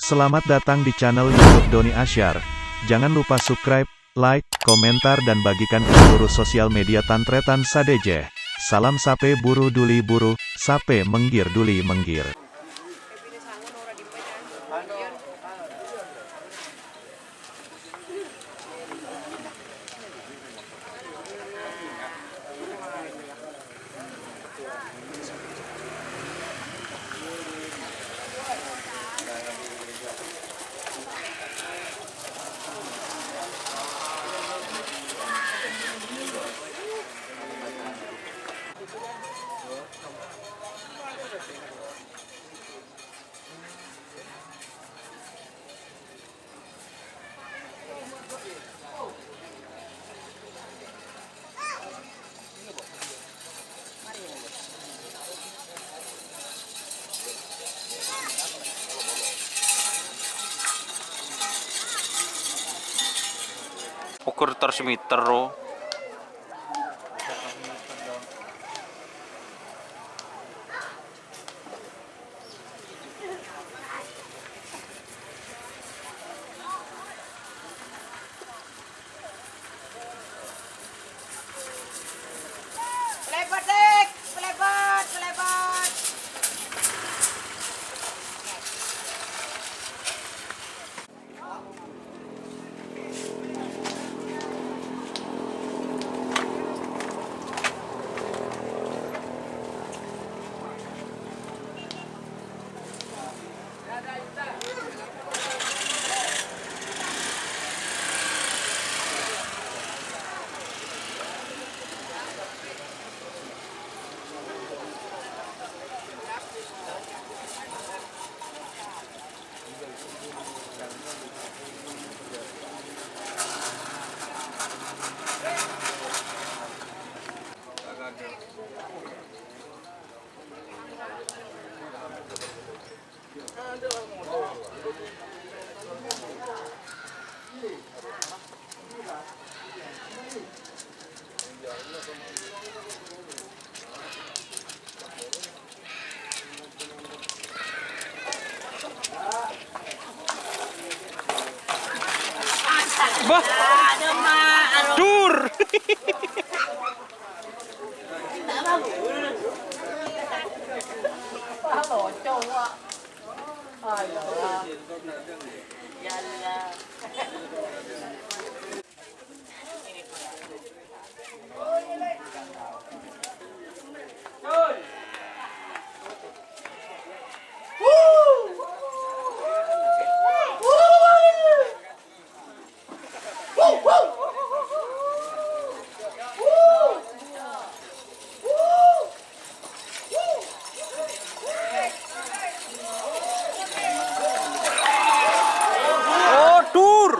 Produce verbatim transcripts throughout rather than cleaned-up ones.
Selamat datang di channel YouTube Doni Asyar. Jangan lupa subscribe, like, komentar, dan bagikan ke seluruh sosial media tan-tarètan sadhâjâ. Salam sapè buru duli buru, sapè mèngghir duli mèngghir. Ukur terus meter, ro. Pelebet, Dik! Pelebet, pelebet! Bah. Dur. Oh, dur.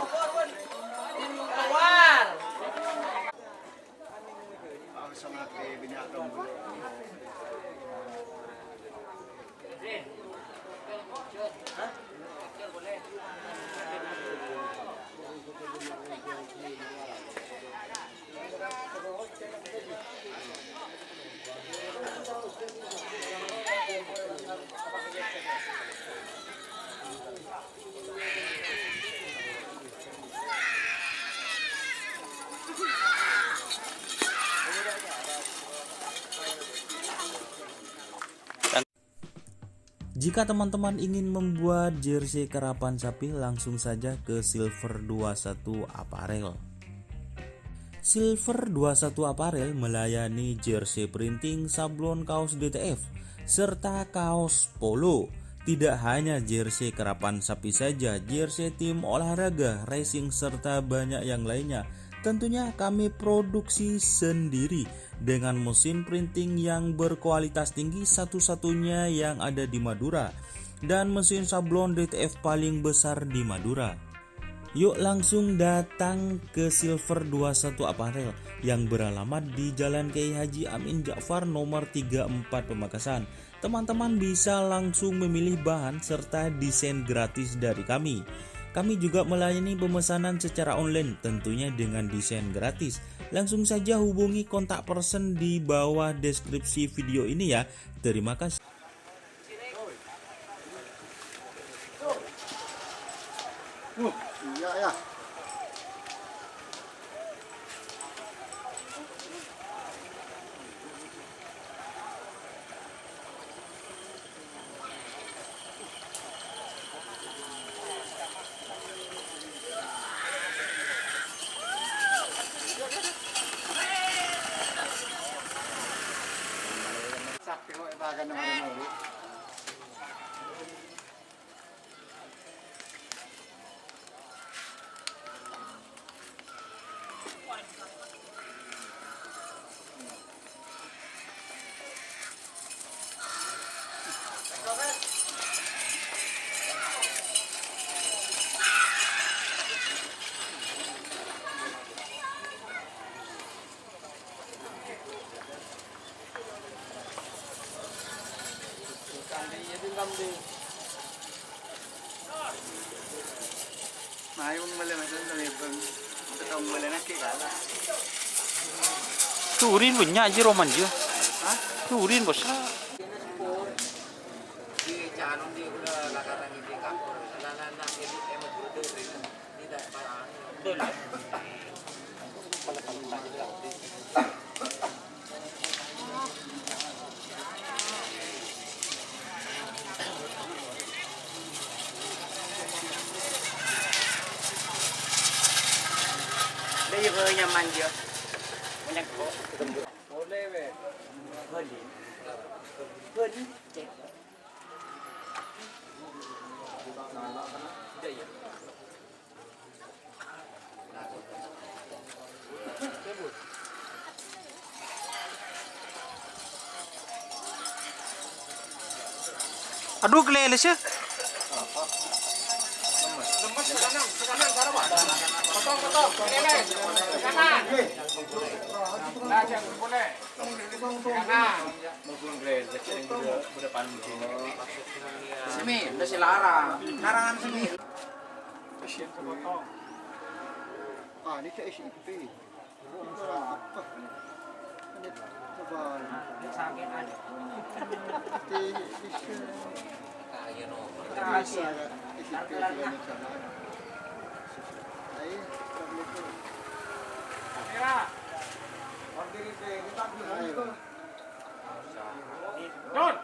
Jika teman-teman ingin membuat jersey karapan sapi, langsung saja ke Silver dua satu Apparel. Silver dua satu Apparel melayani jersey printing, sablon, kaos D T F, serta kaos polo. Tidak hanya jersey karapan sapi saja, jersey tim olahraga, racing, serta banyak yang lainnya. Tentunya kami produksi sendiri dengan mesin printing yang berkualitas tinggi, satu-satunya yang ada di Madura, dan mesin sablon D T F paling besar di Madura. Yuk langsung datang ke Silver dua satu Apparel yang beralamat di Jalan Kiai Haji Amin Ja'far nomor tiga empat Pamekasan. Teman-teman bisa langsung memilih bahan serta desain gratis dari kami. Kami juga melayani pemesanan secara online, tentunya dengan desain gratis. Langsung saja hubungi kontak person di bawah deskripsi video ini ya. Terima kasih. Iyâ, yâ. Sakè' kok èpakana marè maulid. Nah, ayo, Bang, bâli, Mas, Bang. Kita, Bang, bâli lagi, kalah. Turin punya aja roman dia. Hah? Turin, Bos. Dâ' iyâ, nyaman, yâ. Banyak kok. Boleh, weh. Boleh. Boleh, cek. Dâ' iyâ. Adu, kelelesnya. Lemes, ke kanan, ke kanan, sarap, Pak. Potong, potong, keleleh. Ke kanan. Nah, jangan boleh. Ke kanan. Semi, udah si Lara. Karangan semi. Kasihan ke potong. Ah, ini kayak isi ipi. Don!